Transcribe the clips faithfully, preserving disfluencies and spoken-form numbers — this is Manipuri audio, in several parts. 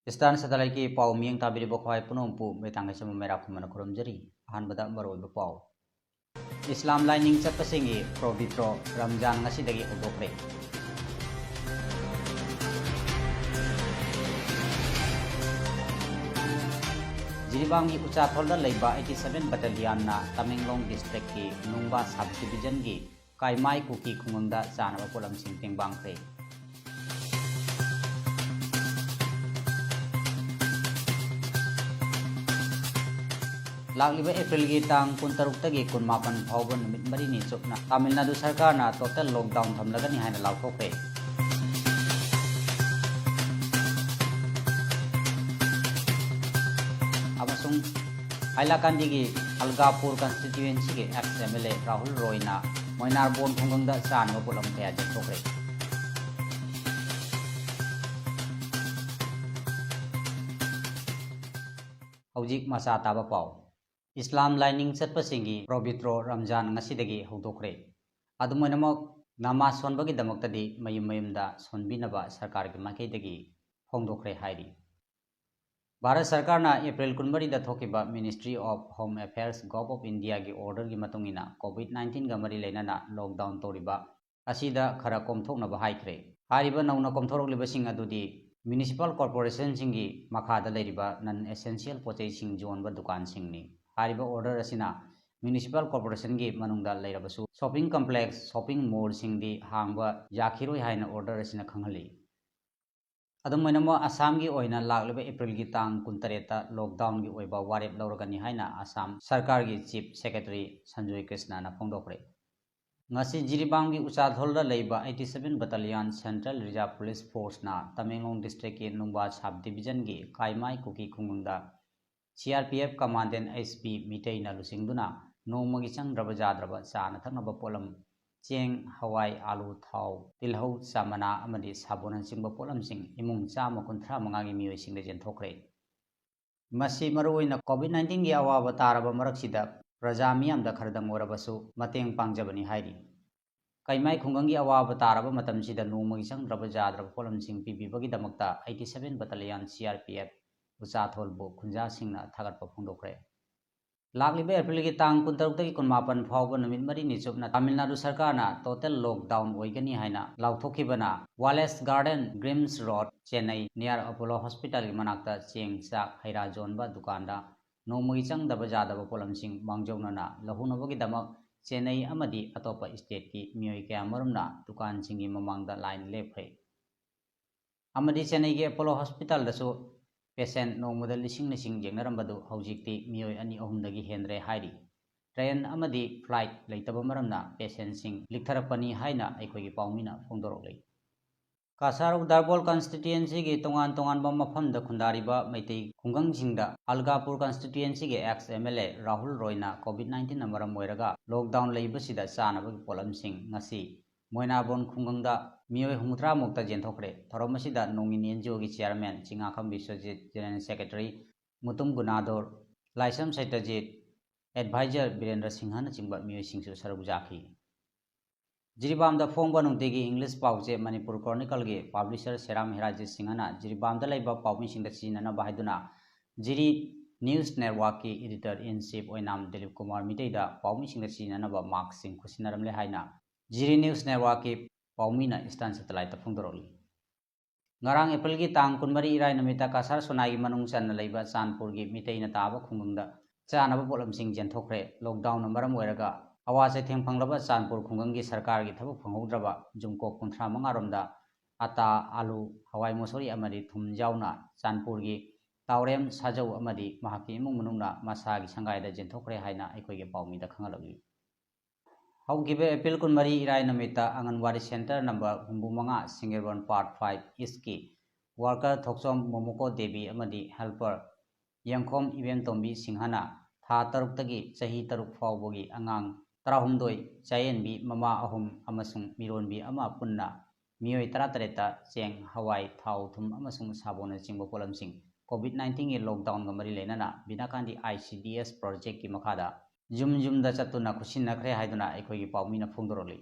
Eastern Satellite-ꯀꯤ ꯄꯥꯎ ꯃꯤꯠꯌꯦꯡ ꯇꯥꯕꯤꯔꯤꯕ ꯈ꯭ꯋꯥꯏ ꯄꯨꯝꯅꯃꯛꯄꯨ ꯃꯩꯇꯥꯡꯒꯩ ꯆꯝꯕ ꯃꯩꯔꯥ ꯈꯨꯝꯃꯅ ꯈꯨꯔꯨꯝꯖꯔꯤ꯫ ꯑꯍꯥꯟꯕꯗ ꯃꯔꯨꯑꯣꯏꯕ ꯄꯥꯎ꯫ ꯏꯁꯂꯥꯝ ꯂꯥꯏꯅꯤꯡ ꯆꯠꯄꯁꯤꯡꯒꯤ ꯄ꯭ꯔꯣꯕꯤꯇ꯭ꯔꯣ ꯔꯝꯖꯥꯟ ꯉꯁꯤꯗꯒꯤ ꯍꯧꯗꯣꯛꯈ꯭ꯔꯦ꯫ ꯖꯤꯔꯤꯕꯥꯝꯒꯤ ꯎꯆꯥꯊꯣꯜꯗ ꯂꯩꯕ eighty seven Battalion-ꯅ ꯇꯃꯦꯡꯂꯣꯡ district-ꯀꯤ ꯅꯨꯡꯕꯥ sub division-ꯒꯤ ꯀꯥꯏꯃꯥꯏ ꯀꯨꯀꯤ ꯈꯨꯡꯒꯪꯗ ꯆꯥꯅꯕ ꯄꯣꯠꯂꯝꯁꯤꯡ ꯇꯦꯡꯕꯥꯡꯈ꯭ꯔꯦ꯫ ꯂꯥꯛꯂꯤꯕ April-ꯒꯤ ꯇꯥꯡ ꯀꯨꯟꯇꯔꯨꯛꯇꯒꯤ ꯀꯨꯟꯃꯥꯄꯟ ꯐꯥꯎꯕ ꯅꯨꯃꯤꯠ ꯃꯔꯤꯅꯤ ꯆꯨꯞꯅ ꯇꯥꯃꯤꯜ ꯅꯥꯗꯨ ꯁꯔꯀꯥꯔꯅ total lockdown ꯊꯝꯂꯒꯅꯤ ꯍꯥꯏꯅ ꯂꯥꯎꯊꯣꯛꯈ꯭ꯔꯦ꯫ ꯑꯃꯁꯨꯡ ꯍꯥꯏꯂꯥꯀꯥꯟꯗꯤꯒꯤ ꯑꯜꯒꯥꯄꯨꯔ constituency-ꯒꯤ ex M L A Rahul ꯔꯣꯏꯅ ꯃꯣꯏꯅꯥꯔꯕꯣꯟ ꯈꯨꯡꯒꯪꯗ ꯆꯥꯅꯕ ꯄꯣꯠꯂꯝ ꯀꯌꯥ ꯌꯦꯟꯊꯣꯛꯈ꯭ꯔꯦ꯫ ꯍꯧꯖꯤꯛ ꯃꯆꯥ ꯇꯥꯕ ꯄꯥꯎ꯫ ꯏꯁꯂꯥꯝ ꯂꯥꯏꯅꯤꯡ ꯆꯠꯄꯁꯤꯡꯒꯤ ꯄ꯭ꯔꯣꯕꯤꯇ꯭ꯔꯣ ꯔꯝꯖꯥꯟ ꯉꯁꯤꯗꯒꯤ ꯍꯧꯗꯣꯛꯈ꯭ꯔꯦ꯫ ꯑꯗꯨꯝ ꯑꯣꯏꯅꯃꯛ, ꯅꯃꯥꯖ ꯁꯣꯟꯕꯒꯤꯗꯃꯛꯇꯗꯤ ꯃꯌꯨꯝ ꯃꯌꯨꯝꯗ ꯁꯣꯟꯕꯤꯅꯕ ꯁꯔꯀꯥꯔꯒꯤ ꯃꯥꯏꯀꯩꯗꯒꯤ ꯐꯣꯡꯗꯣꯛꯈ꯭ꯔꯦ ꯍꯥꯏꯔꯤ꯫ ꯚꯥꯔꯠ ꯁꯔꯀꯥꯔꯅ April ꯀꯨꯟꯃꯔꯤꯗ ꯊꯣꯛꯈꯤꯕ Ministry of Home Affairs, Govt of India-ꯒꯤ order-ꯒꯤ ꯃꯇꯨꯡ ꯏꯟꯅ, COVID nineteen-ꯒ ꯃꯔꯤ ꯂꯩꯅꯅ lockdown ꯇꯧꯔꯤꯕ ꯑꯁꯤꯗ ꯈꯔ ꯀꯣꯝꯊꯣꯛꯅꯕ ꯍꯥꯏꯈ꯭ꯔꯦ꯫ ꯍꯥꯏꯔꯤꯕ ꯅꯧꯅ ꯀꯣꯝꯊꯣꯔꯛꯂꯤꯕꯁꯤꯡ ꯑꯗꯨꯗꯤ municipal corporation-ꯁꯤꯡꯒꯤ ꯃꯈꯥꯗ ꯂꯩꯔꯤꯕ non essential ꯄꯣꯠꯆꯩꯁꯤꯡ ꯌꯣꯟꯕ ꯗꯨꯀꯥꯟꯁꯤꯡꯅꯤ꯫ ꯍꯥꯏꯔꯤꯕ order ꯑꯁꯤꯅ municipal corporation-ꯒꯤ ꯃꯅꯨꯡꯗ ꯂꯩꯔꯕꯁꯨ, shopping complex, shopping mall-ꯁꯤꯡꯗꯤ ꯍꯥꯡꯕ ꯌꯥꯈꯤꯔꯣꯏ ꯍꯥꯏꯅ order ꯑꯁꯤꯅ ꯈꯪꯍꯜꯂꯤ꯫ ꯑꯗꯨꯝ ꯑꯣꯏꯅꯃꯛ, ꯑꯁꯥꯝꯒꯤ ꯑꯣꯏꯅ ꯂꯥꯛꯂꯤꯕ April-ꯒꯤ ꯇꯥꯡ ꯀꯨꯟꯇꯔꯦꯠꯇ lockdown-ꯒꯤ ꯑꯣꯏꯕ ꯋꯥꯔꯦꯞ ꯂꯧꯔꯒꯅꯤ ꯍꯥꯏꯅ ꯑꯁꯥꯝ ꯁꯔꯀꯥꯔꯒꯤ Chief Secretary ꯁꯟꯖꯣꯏ ꯀ꯭ꯔꯤꯁꯅꯅ ꯐꯣꯡꯗꯣꯛꯈ꯭ꯔꯦ꯫ ꯉꯁꯤ ꯖꯤꯔꯤꯕꯥꯝꯒꯤ ꯎꯆꯥꯊꯣꯜꯗ ꯂꯩꯕ eighty seven Battalion Central Reserve Police Force-ꯅ Tamenglong district-ꯀꯤ ꯅꯨꯡꯕꯥ sub division-ꯒꯤ ꯀꯥꯏꯃꯥꯏ ꯀꯨꯀꯤ ꯈꯨꯡꯒꯪꯗ C R P F Commandant S P ꯃꯤꯇꯩꯅ ꯂꯨꯆꯤꯡꯗꯨꯅ ꯅꯣꯡꯃꯒꯤ ꯆꯪꯗ꯭ꯔꯕ ꯌꯥꯗ꯭ꯔꯕ ꯆꯥꯅ ꯊꯛꯅꯕ ꯄꯣꯠꯂꯝ, ꯆꯦꯡ, ꯍꯋꯥꯏ, ꯑꯥꯂꯨ, ꯊꯥꯎ, ꯇꯤꯜꯍꯧ, ꯆꯥ ꯃꯅꯥ ꯑꯃꯗꯤ ꯁꯥꯄꯣꯟꯅꯆꯤꯡꯕ ꯄꯣꯠꯂꯝꯁꯤꯡ ꯏꯃꯨꯡ ꯆꯥꯝꯃ ꯀꯨꯟꯊ꯭ꯔꯥ ꯃꯉꯥꯒꯤ ꯃꯤꯑꯣꯏꯁꯤꯡꯗ ꯌꯦꯟꯊꯣꯛꯈ꯭ꯔꯦ꯫ ꯃꯁꯤ ꯃꯔꯨꯑꯣꯏꯅ COVID nineteen-ꯒꯤ ꯑꯋꯥꯕ ꯇꯥꯔꯕ ꯃꯔꯛꯁꯤꯗ ꯄ꯭ꯔꯖꯥ ꯃꯤꯌꯥꯝꯗ ꯈꯔꯗꯪ ꯑꯣꯏꯔꯕꯁꯨ ꯃꯇꯦꯡ ꯄꯥꯡꯖꯕꯅꯤ ꯍꯥꯏꯔꯤ꯫ ꯀꯩꯃꯥꯏ ꯈꯨꯡꯒꯪꯒꯤ ꯑꯋꯥꯕ ꯇꯥꯔꯕ ꯃꯇꯝꯁꯤꯗ ꯅꯣꯡꯃꯒꯤ ꯆꯪꯗ꯭ꯔꯕ ꯌꯥꯗ꯭ꯔꯕ ꯄꯣꯠꯂꯝꯁꯤꯡ ꯄꯤꯕꯤꯕꯒꯤꯗꯃꯛꯇ eighty seven Battalion C R P F ꯎꯆꯥꯊꯣꯜꯕꯨ ꯈꯨꯟꯖꯥꯁꯤꯡꯅ ꯊꯥꯒꯠꯄ ꯐꯣꯡꯗꯣꯛꯈ꯭ꯔꯦ꯫ ꯂꯥꯛꯂꯤꯕ ꯑꯦꯄ꯭ꯔꯤꯜꯒꯤ ꯇꯥꯡ ꯀꯨꯟꯇꯔꯨꯛꯇꯒꯤ ꯀꯨꯟꯃꯥꯄꯟ ꯐꯥꯎꯕ ꯅꯨꯃꯤꯠ ꯃꯔꯤꯅꯤ ꯆꯨꯞꯅ ꯇꯥꯃꯤꯜ ꯅꯥꯗꯨ ꯁꯔꯀꯥꯔꯅ total lockdown ꯑꯣꯏꯒꯅꯤ ꯍꯥꯏꯅ ꯂꯥꯎꯊꯣꯛꯈꯤꯕꯅ Wallace Garden, Grimm's Road, ꯆꯦꯟꯅꯩ, near Apollo Hospitalꯒꯤ ꯃꯅꯥꯛꯇ ꯆꯦꯡ, ꯆꯥꯛ, ꯍꯩ ꯔꯥ ꯌꯣꯟꯕ ꯗꯨꯀꯥꯟꯗ ꯅꯣꯡꯃꯒꯤ ꯆꯪꯗꯕ ꯌꯥꯗꯕ ꯄꯣꯠꯂꯝꯁꯤꯡ ꯃꯥꯡꯖꯧꯅꯅ ꯂꯧꯍꯧꯅꯕꯒꯤꯗꯃꯛ ꯆꯦꯟꯅꯩ ꯑꯃꯗꯤ ꯑꯇꯣꯞꯄ stateꯀꯤ ꯃꯤꯑꯣꯏ ꯀꯌꯥꯃꯔꯨꯝꯅ ꯗꯨꯀꯥꯟꯁꯤꯡꯒꯤ ꯃꯃꯥꯡꯗ line ꯂꯦꯞꯈ꯭ꯔꯦ꯫ ꯑꯃꯗꯤ ꯆꯦꯟꯅꯩꯒꯤ Apollo Hospitalꯗꯁꯨ patient ꯅꯣꯡꯃꯗ ꯂꯤꯁꯤꯡ ꯂꯤꯁꯤꯡ ꯌꯦꯡꯅꯔꯝꯕꯗꯨ ꯍꯧꯖꯤꯛꯇꯤ ꯃꯤꯑꯣꯏ ꯑꯅꯤ ꯑꯍꯨꯝꯗꯒꯤ ꯍꯦꯟꯗ꯭ꯔꯦ ꯍꯥꯏꯔꯤ꯫ Train ꯑꯃꯗꯤ flight ꯂꯩꯇꯕ ꯃꯔꯝꯅ patientꯁꯤꯡ ꯂꯤꯛꯊꯔꯛꯄꯅꯤ ꯍꯥꯏꯅ ꯑꯩꯈꯣꯏꯒꯤ ꯄꯥꯎꯃꯤꯅ ꯐꯣꯡꯗꯣꯔꯛꯂꯤ꯫ ꯀꯁꯥꯔ ꯎꯗꯥꯔꯕꯣꯜ constituencyꯒꯤ ꯇꯣꯉꯥꯟ ꯇꯣꯉꯥꯟꯕ ꯃꯐꯝꯗ ꯈꯨꯟꯗꯥꯔꯤꯕ ꯃꯩꯇꯩ ꯈꯨꯡꯒꯪꯁꯤꯡꯗ ꯑꯜꯒꯥꯄꯨꯔ constituencyꯒꯤ ex M L A Rahul ꯔꯣꯏꯅ COVID nineteenꯅ ꯃꯔꯝ ꯑꯣꯏꯔꯒ lockdown ꯂꯩꯕꯁꯤꯗ ꯆꯥꯅꯕꯒꯤ ꯄꯣꯠꯂꯝꯁꯤꯡ ꯉꯁꯤ ꯃꯣꯏꯅꯥꯕꯣꯟ ꯈꯨꯡꯒꯪꯗ ꯃꯤꯑꯣꯏ ꯍꯨꯝꯐꯨꯇꯔꯥ ꯃꯨꯛꯇ ꯌꯦꯟꯊꯣꯛꯈ꯭ꯔꯦ꯫ ꯊꯧꯔꯝ ꯑꯁꯤꯗ ꯅꯣꯡꯏꯟ NGOꯒꯤ chairman Chingakham Biswajit, general secretary Mutum ꯒꯨꯅꯥꯗꯣꯔ, ꯂꯥꯏꯁ꯭ꯔꯝ ꯁꯩꯇꯖꯤꯠ, advisor ꯕꯤꯔꯦꯟꯗ꯭ꯔ ꯁꯤꯡꯍꯅꯆꯤꯡꯕ ꯃꯤꯑꯣꯏꯁꯤꯡꯁꯨ ꯁꯔꯨꯛ ꯌꯥꯈꯤ꯫ ꯖꯤꯔꯤꯕꯥꯝꯗ ꯐꯣꯡꯕ ꯅꯨꯡꯇꯤꯒꯤ English ꯄꯥꯎꯆꯦ ꯃꯅꯤꯄꯨꯔ Chronicleꯒꯤ publisher ꯁꯦꯔꯥꯝ ꯍꯦꯔꯥꯖꯤꯠ ꯁꯤꯡꯍꯅ ꯖꯤꯔꯤꯕꯥꯝꯗ ꯂꯩꯕ ꯄꯥꯎꯃꯤꯁꯤꯡꯗ ꯁꯤꯖꯤꯟꯅꯅꯕ ꯍꯥꯏꯗꯨꯅ ꯖꯤꯔꯤ News Networkꯀꯤ editor in chief ꯑꯣꯏꯅꯥꯝ ꯗꯤꯂꯤꯞ ꯀꯨꯃꯥꯔ ꯃꯤꯇꯩꯗ ꯄꯥꯎꯃꯤꯁꯤꯡꯗ ꯁꯤꯖꯤꯟꯅꯅꯕ maskꯁꯤꯡ ꯈꯨꯠꯁꯤꯟꯅꯔꯝꯂꯦ ꯍꯥꯏꯅ ꯖꯤꯔꯤ News Networkꯀꯤ ꯄꯥꯎꯃꯤꯅ Eastern Satelliteꯇ ꯐꯣꯡꯗꯣꯔꯛꯂꯤ꯫ ꯉꯔꯥꯡ ꯑꯦꯄ꯭ꯔꯤꯜꯒꯤ ꯇꯥꯡ ꯀꯨꯟꯃꯔꯤ ꯏꯔꯥꯏ ꯅꯨꯃꯤꯠꯇ ꯀꯁꯥꯔ ꯁꯣꯅꯥꯏꯒꯤ ꯃꯅꯨꯡ ꯆꯟꯅ ꯂꯩꯕ ꯆꯥꯟꯄꯨꯔꯒꯤ ꯃꯤꯇꯩꯅ ꯇꯥꯕ ꯈꯨꯡꯒꯪꯗ ꯆꯥꯅꯕ ꯄꯣꯠꯂꯝꯁꯤꯡ ꯌꯦꯟꯊꯣꯛꯈ꯭ꯔꯦ꯫ Lockdownꯅ ꯃꯔꯝ ꯑꯣꯏꯔꯒ ꯑꯋꯥ ꯆꯩꯊꯦꯡ ꯐꯪꯂꯕ ꯆꯥꯟꯄꯨꯔ ꯈꯨꯡꯒꯪꯒꯤ ꯁꯔꯀꯥꯔꯒꯤ ꯊꯕꯛ ꯐꯪꯍꯧꯗ꯭ꯔꯕ ꯖꯨꯝꯀꯣꯛ ꯀꯨꯟꯊ꯭ꯔꯥ ꯃꯉꯥ ꯔꯣꯝꯗ ꯑꯇꯥ, ꯑꯥꯂꯨ, ꯍꯋꯥꯏ ꯃꯨꯁꯣꯔꯤ ꯑꯃꯗꯤ ꯊꯨꯝ ꯌꯥꯎꯅ ꯆꯥꯟꯄꯨꯔꯒꯤ ꯇꯥꯎꯔꯦꯝ ꯁꯥꯖꯧ ꯑꯃꯗꯤ ꯃꯍꯥꯛꯀꯤ ꯏꯃꯨꯡ ꯃꯅꯨꯡꯅ ꯃꯁꯥꯒꯤ ꯁꯪꯒꯥꯏꯗ ꯌꯦꯟꯊꯣꯛꯈ꯭ꯔꯦ ꯍꯥꯏꯅ ꯑꯩꯈꯣꯏꯒꯤ ꯄꯥꯎꯃꯤꯗ ꯈꯪꯍꯜꯂꯛꯂꯤ꯫ ꯍꯧꯈꯤꯕ ꯑꯦꯄ꯭ꯔꯤꯜ ꯀꯨꯟꯃꯔꯤ ꯏꯔꯥꯏ ꯅꯨꯃꯤꯠꯇ ꯑꯪꯒꯟꯋꯥꯗꯤ centre number ꯍꯨꯝꯐꯨ ꯃꯉꯥ, ꯁꯤꯡꯒꯤꯔꯕꯟ part five Eastꯀꯤ worker ꯊꯣꯛꯆꯣꯝ ꯃꯣꯃꯣꯀꯣ ꯗꯦꯕꯤ ꯑꯃꯗꯤ helper ꯌꯦꯡꯈꯣꯝ ꯏꯕꯦꯝꯇꯣꯝꯕꯤ ꯁꯤꯡꯍꯅ ꯊꯥ ꯇꯔꯨꯛꯇꯒꯤ ꯆꯍꯤ ꯇꯔꯨꯛ ꯐꯥꯎꯕꯒꯤ ꯑꯉꯥꯡ ꯇꯔꯥꯍꯨꯝꯗꯣꯏ, ꯆꯥꯌꯦꯟꯕꯤ ꯃꯃꯥ ꯑꯍꯨꯝ ꯑꯃꯁꯨꯡ ꯃꯤꯔꯣꯟꯕꯤ ꯑꯃ ꯄꯨꯟꯅ ꯃꯤꯑꯣꯏ ꯇꯔꯥꯇꯔꯦꯠꯇ ꯆꯦꯡ, ꯍꯋꯥꯏ, ꯊꯥꯎ, ꯊꯨꯝ ꯑꯃꯁꯨꯡ ꯁꯥꯄꯣꯟꯅꯆꯤꯡꯕ ꯄꯣꯠꯂꯝꯁꯤꯡ COVID nineteenꯒꯤ lockdownꯒ ꯃꯔꯤ ꯂꯩꯅꯅ ꯕꯤꯅꯥꯀꯥꯟꯗꯤ ICDS projectꯀꯤ ꯃꯈꯥꯗ ꯌꯨꯝ ꯌꯨꯝꯗ ꯆꯠꯇꯨꯅ ꯈꯨꯠꯁꯤꯟꯅꯈ꯭ꯔꯦ ꯍꯥꯏꯗꯨꯅ ꯑꯩꯈꯣꯏꯒꯤ ꯄꯥꯎꯃꯤꯅ ꯐꯣꯡꯗꯣꯔꯛꯂꯤ꯫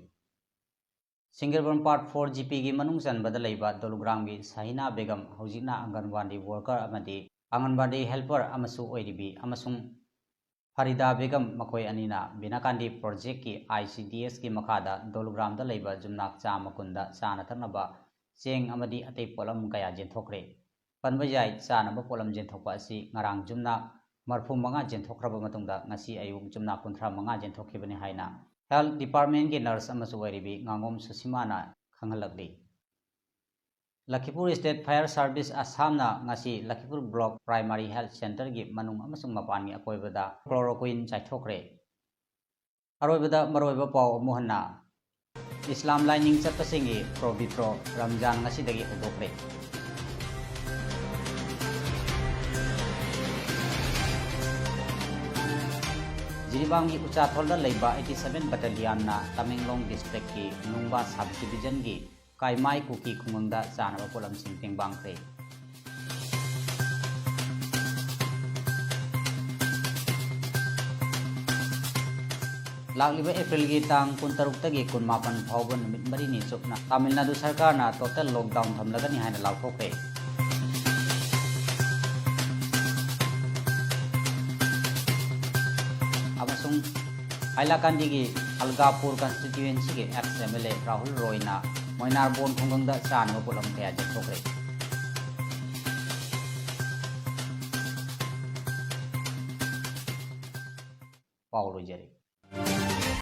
ꯁꯤꯡꯒꯤꯔꯕꯟ ꯄꯥꯔꯠ ꯐꯣꯔ ꯖꯤꯄꯤꯒꯤ ꯃꯅꯨꯡ ꯆꯟꯕꯗ ꯂꯩꯕ ꯗꯣꯂꯨꯒ꯭ꯔꯥꯝꯒꯤ ꯁꯍꯤꯅꯥ ꯕꯦꯒꯝ, ꯍꯧꯖꯤꯛꯅ ꯑꯪꯒꯟꯋꯥꯗꯤ ꯋꯥꯔꯀꯔ ꯑꯃꯗꯤ ꯑꯪꯒꯟꯋꯥꯗꯤ ꯍꯦꯜꯄꯔ ꯑꯃꯁꯨ ꯑꯣꯏꯔꯤꯕꯤ, ꯑꯃꯁꯨꯡ ꯐꯔꯤꯗꯥ ꯕꯦꯒꯝ, ꯃꯈꯣꯏ ꯑꯅꯤꯅ ꯕꯤꯅꯥꯀꯥꯟꯗꯤ ꯄ꯭ꯔꯣꯖꯦꯛꯀꯤ, ꯑꯥꯏ ꯁꯤ ꯗꯤ ꯑꯦꯁꯀꯤ ꯃꯈꯥꯗ ꯗꯣꯂꯨꯒ꯭ꯔꯥꯝꯗ ꯂꯩꯕ ꯌꯨꯝꯅꯥꯛ ꯆꯥꯝꯃ ꯀꯨꯟꯗ ꯆꯥꯅ ꯊꯛꯅꯕ ꯆꯦꯡ ꯑꯃꯗꯤ ꯑꯇꯩ ꯄꯣꯠꯂꯝ ꯀꯌꯥ ꯌꯦꯟꯊꯣꯛꯈ꯭ꯔꯦ꯫ ꯄꯟꯕ ꯌꯥꯏ, ꯆꯥꯅꯕ ꯄꯣꯠꯂꯝ ꯌꯦꯟꯊꯣꯛꯄ ꯑꯁꯤ ꯉꯔꯥꯡ ꯌꯨꯝꯅꯥꯛ ꯃꯔꯐꯨ ꯃꯉꯥ ꯌꯦꯟꯊꯣꯛꯈ꯭ꯔꯕ ꯃꯇꯨꯡꯗ ꯉꯁꯤ ꯑꯌꯨꯛ ꯌꯨꯝꯅꯥꯛ ꯀꯨꯟꯊ꯭ꯔꯥ ꯃꯉꯥ ꯌꯦꯟꯊꯣꯛꯈꯤꯕꯅꯤ ꯍꯥꯏꯅ ꯍꯦꯜꯊ ꯗꯤꯄꯥꯔꯠꯃꯦꯟꯒꯤ ꯅꯔꯁ ꯑꯃꯁꯨ ꯑꯣꯏꯔꯤꯕꯤ ꯉꯥꯉꯣꯝ ꯁꯨꯁꯤꯃꯥꯅ ꯈꯪꯍꯜꯂꯛꯂꯤ꯫ ꯂꯈꯤꯄꯨꯔ ꯁ꯭ꯇꯦꯠ ꯐꯥꯌꯔ ꯁꯥꯔꯚꯤꯁ ꯑꯁꯥꯝꯅ ꯉꯁꯤ ꯂꯈꯤꯄꯨꯔ ꯕ꯭ꯂꯣꯛ ꯄ꯭ꯔꯥꯏꯃꯥꯔꯤ ꯍꯦꯜꯊ ꯁꯦꯟꯇꯔꯒꯤ ꯃꯅꯨꯡ ꯑꯃꯁꯨꯡ ꯃꯄꯥꯟꯒꯤ ꯑꯀꯣꯏꯕꯗ ꯀ꯭ꯂꯣꯔꯣꯀ꯭ꯋꯤꯟ ꯆꯥꯏꯊꯣꯛꯈ꯭ꯔꯦ꯫ ꯑꯔꯣꯏꯕꯗ ꯃꯔꯨꯑꯣꯏꯕ ꯄꯥꯎ ꯑꯃꯨꯛ ꯍꯟꯅ꯫ ꯏꯁꯂꯥꯝ ꯂꯥꯏꯅꯤꯡ ꯆꯠꯄꯁꯤꯡꯒꯤ ꯄ꯭ꯔꯣꯕꯤꯇ꯭ꯔꯣ ꯔꯝꯖꯥꯟ ꯉꯁꯤꯗꯒꯤ ꯍꯧꯗꯣꯛꯈ꯭ꯔꯦ꯫ ꯖꯤꯔꯤꯕꯥꯝꯒꯤ ꯎꯆꯥꯊꯣꯜꯗ ꯂꯩꯕ ꯑꯩꯠꯇꯤ ꯁꯚꯦꯟ ꯕꯠꯇꯥꯂꯤꯌꯟꯅ ꯇꯃꯦꯡꯂꯣꯡ ꯗꯤꯁꯇ꯭ꯔꯤꯛꯀꯤ ꯅꯨꯡꯕꯥ ꯁꯕ ꯗꯤꯕꯤꯖꯟꯒꯤ ꯀꯥꯏꯃꯥꯏ ꯀꯨꯀꯤ ꯈꯨꯡꯒꯪꯗ ꯆꯥꯅꯕ ꯄꯣꯠꯂꯝꯁꯤꯡ ꯇꯦꯡꯕꯥꯡꯈ꯭ꯔꯦ꯫ ꯂꯥꯛꯂꯤꯕ ꯑꯦꯄ꯭ꯔꯤꯜꯒꯤ ꯇꯥꯡ ꯀꯨꯟꯇꯔꯨꯛꯇꯒꯤ ꯀꯨꯟꯃꯥꯄꯟ ꯐꯥꯎꯕ ꯅꯨꯃꯤꯠ ꯃꯔꯤꯅꯤ ꯆꯨꯞꯅ ꯇꯥꯃꯤꯜ ꯅꯥꯗꯨ ꯁꯔꯀꯥꯔꯅ ꯇꯣꯇꯦꯜ ꯂꯣꯛꯗꯥꯎꯟ ꯊꯝꯂꯒꯅꯤ ꯍꯥꯏꯅ ꯂꯥꯎꯊꯣꯛꯈ꯭ꯔꯦ꯫ ꯑꯃꯁꯨꯡ ꯍꯥꯏꯂꯥꯀꯥꯟꯗꯤꯒꯤ ꯑꯜꯒꯥꯄꯨꯔ ꯀꯟꯁꯇꯤꯇ꯭ꯌꯨꯌꯦꯟꯁꯤꯒꯤ ex M L A Rahul ꯔꯣꯏꯅ ꯃꯣꯏꯅꯥꯔꯕꯣꯟ ꯈꯨꯡꯒꯪꯗ ꯆꯥꯅꯕ ꯄꯣꯠꯂꯝ ꯀꯌꯥ ꯌꯦꯟꯊꯣꯛꯈ꯭ꯔꯦ꯫ ꯄꯥꯎ ꯂꯣꯏꯖꯔꯦ꯫